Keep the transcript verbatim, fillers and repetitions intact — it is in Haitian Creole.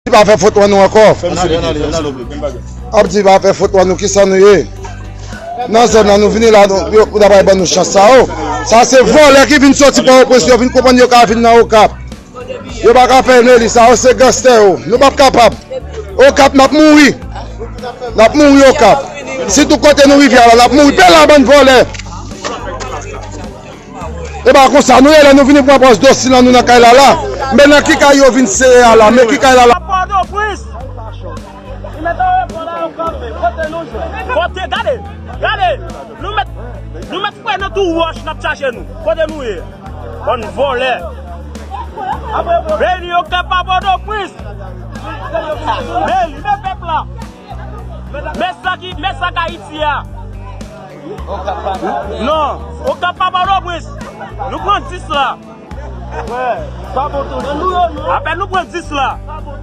Di pa fè foto an nou ankò. Ap di pa fè foto an nou, kisa nou ye? Nan zòn nan nou vini la, nou, yo, pou ta bay ban nou chans sa, o. Sa se vòlè ki vin soti Pòtoprens, yo vin konprann yo ka vin nan Okap. Yo pa ka fè nou eli sa, o, se ganstè yo. Nou p ap kapab. Okap, n ap mouri. N ap mouri Okap. Si tou kote nou rive a la, n ap mouri. Pè la, bann vòlè. E pa konsa, nou ye lè nou vini pran pòz dosil an nou nan kay la la. Men nan ki kay yo vin sere a la, men ki kay la la. Pòtoprens. Li mèt anvoye vòlè yo kanpe. Kote nou jwenn? Kote, gade, gade. Nou mèt, nou mèt frennen tou wòch, n ap chache nou. Kote nou ye? Bann vòlè. Beni Okap pa Pòtoprens. Beni, men pèp la. Men sa ki, men sa k Ayiti a. Non, Okap pa Pòtoprens. Nou pran dis la. Apèn nou pran dis la.